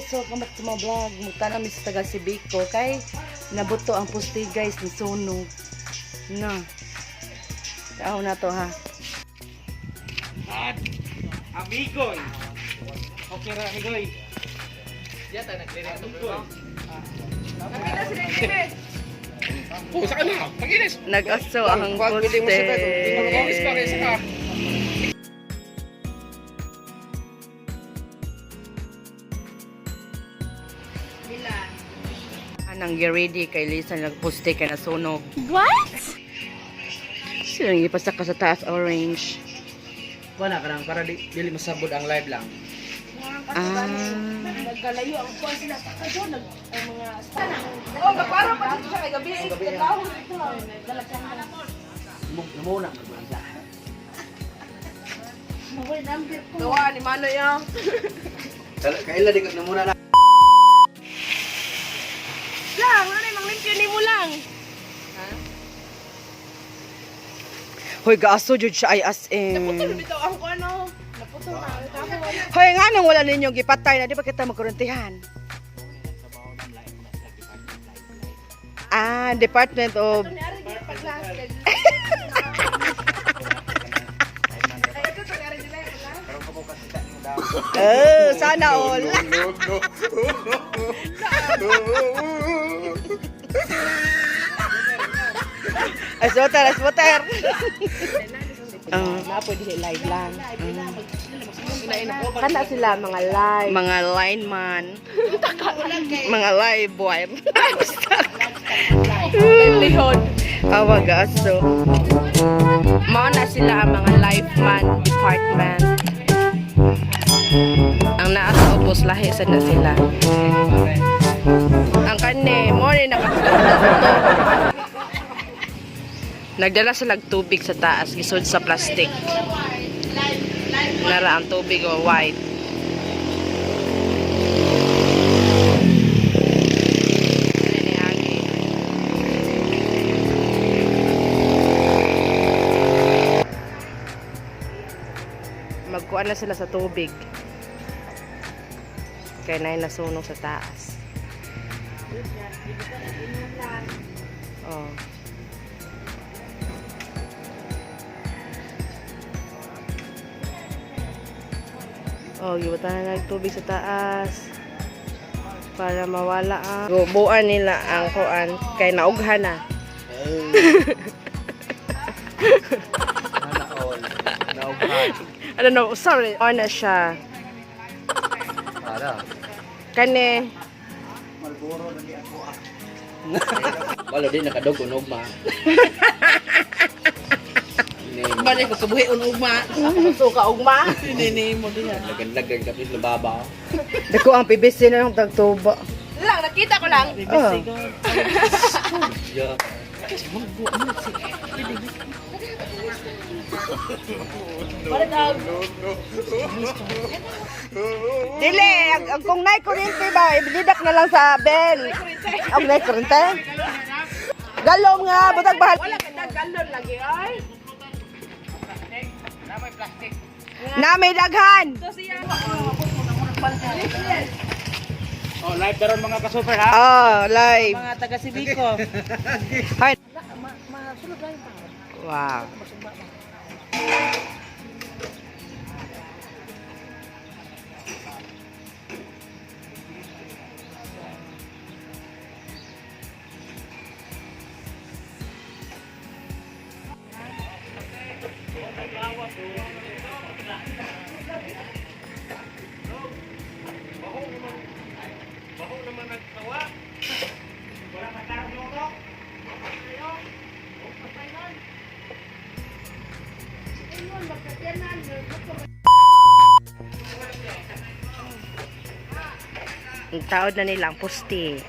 Welcome back to my vlog. Muta mi sa taga Cebeco kay nabuto ang poste, guys, ni sunog. Na. Tao na to, ha. Amigoy. Okay ra, amigoy. Yata naglere amigoy. Oh, saka na. Paginis. Nag-aso ang poste. Pag-alis pa kaysa ka. Anang ready kay Lisa nagposte kay nasunog. What? Silang ipasaka sa taas orange. Wala ka lang para di, dili masabod ang live lang. Ah. Nagkalayo ang kuan sila sa kadyo nag ang mga sana. Oh, magparo pa dito siya kay gabi. Tao dito. Dala siya. Muna magbansa. Mawal number ko. Gawa ni Mano yo. Kaila di ko na muna na. Lang, ano na manglimpyo nimo lang. Hoy, gaaso jud siya ay as in. Naputol bitaw ang kuan no. Naputol na ang kahoy. Hoy, nga nang wala ninyong gipatay na di ba kita magkuruntihan? Ah, Department of Ni ari di paglas. Ay, ito to ni ari dila paglas. Oh, sana all. Ay, water, ice water. Ah, Na pwede live lang. Kana sila mga live. Mga lineman. Mga live wire. Lihod. Awa gaso. Mao na sila ang mga life man department. Ang naa sa ubos lahi sad na sila. Ang kani mo ni nakatulog. Nagdala sila og tubig sa taas gisod sa plastic. Nara ang tubig o white. Magkuan na sila sa tubig. Kaya na nasunog sa taas. Oh. Oh, gibutan na ng tubig sa taas para mawala ang bubuan nila ang kuan kay naugha na. Sana all. Naughan. I don't know, sorry. On na siya. Para. Kani. Malboro lagi ako ah. Wala din nakadog unog ma. Balik ko kabuhi un ugma. Suka ugma. Nini mo diha. Lagan-lagan kapit na baba. Dako ang PVC na yung tagtuba. Lang nakita ko lang. Oh. Yeah. Dili, ang kung naay kuryente ba, iblidak na lang sa bell. Ang naay kuryente? Galom nga, butag bahal. Wala ka galon lagi ay. Na may daghan. Oh, live daron mga ka-super ha. Oh, live. Mga taga Cebeco. Hi. Wow. Ang taod na nila ang poste.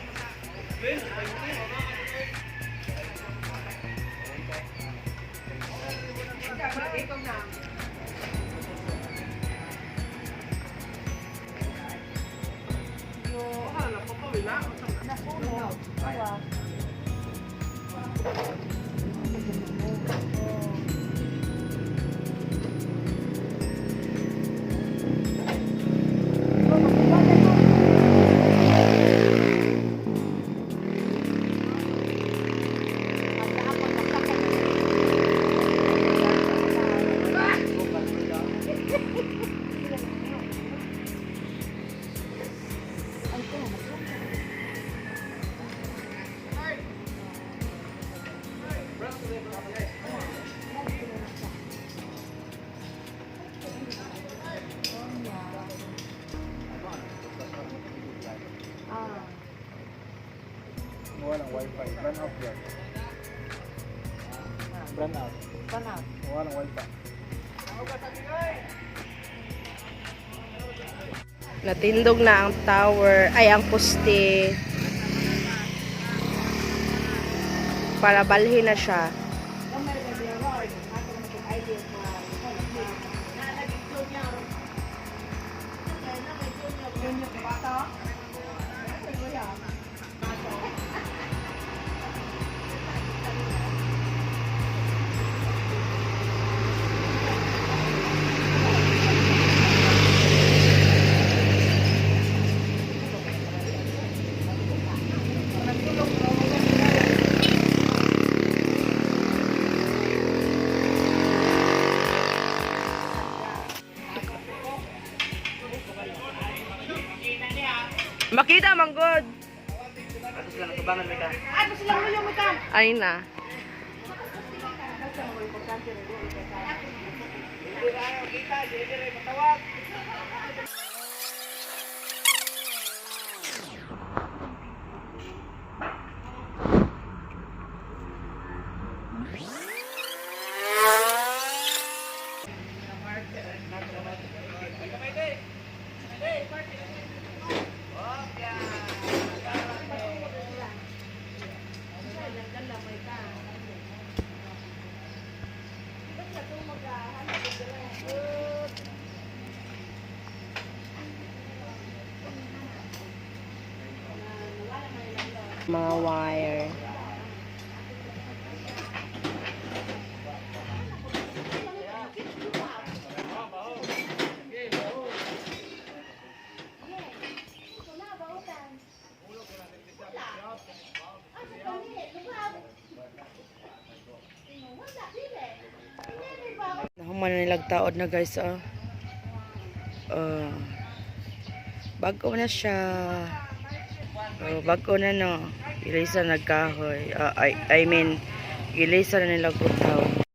Ang wifi. Brand out yan. Brand out. Brand out. Wala ng wifi. Natindog na ang tower, ay ang poste. Para balhin na siya. Makita man good. Ato sila natubangan may ka. Ay na. Mga wire. Nahuman na nilag taod na, guys, oh. Bago na siya. Oh, bago na, no. Gilisa nagkahoy. I mean, gilisa na nilag butaw.